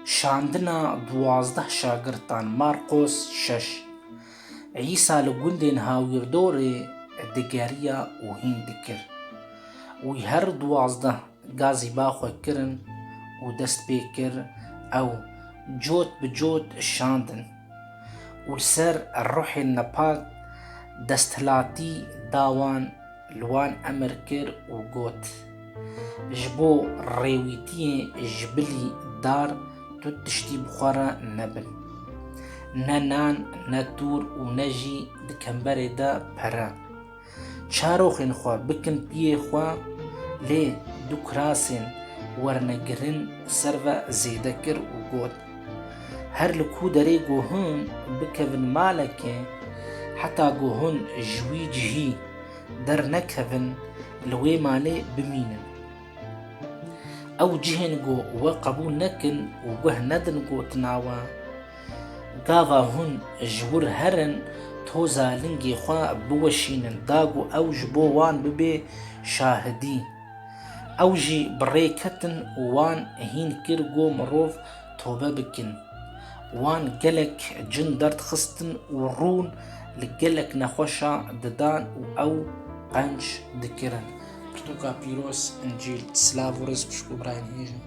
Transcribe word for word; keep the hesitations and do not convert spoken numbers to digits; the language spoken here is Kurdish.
Şandina duwazdeh şagirtan, Marqos şeş. Îsa li gundên hawîrdorê digeriya û hîn dikir. Wî her duwazdeh gazî ba xwe kirin û dest pê kir, ew cot bi cot şandin. Û li ser ruhên nepak desthilatî da wan, li wan emir kir û got, Ji bo rêwîtiyê ji bilî dar tu tiştî bi xwe re nebin. Ne nan, ne tûr û ne jî di kemberê de pere. Çaroxên xwe bikin piyê xwe, lê du kirasên wernegirin ser ve zêde kir û got, Her li ku derê ku hûn bikevin malekê, heta ku hûn ji wî cihî dernekevin, li wê malê bimînin. Ew cihên ku we qebûl nekin û guh nedin gotina we, gava hûn ji wir herin, toza lingê xwe biweşînin, da ku ew ji bo wan bibe şahidî. Ew jî bi rê ketin û wan hîn kir ku mirov tobe bikin. Wan gelek cin derdixistin û rûn li gelek nexweşa didan û ew qenc dikirin. Pirtûka pîroz, Încîl. Silav û rêz pişk û birayên hêja.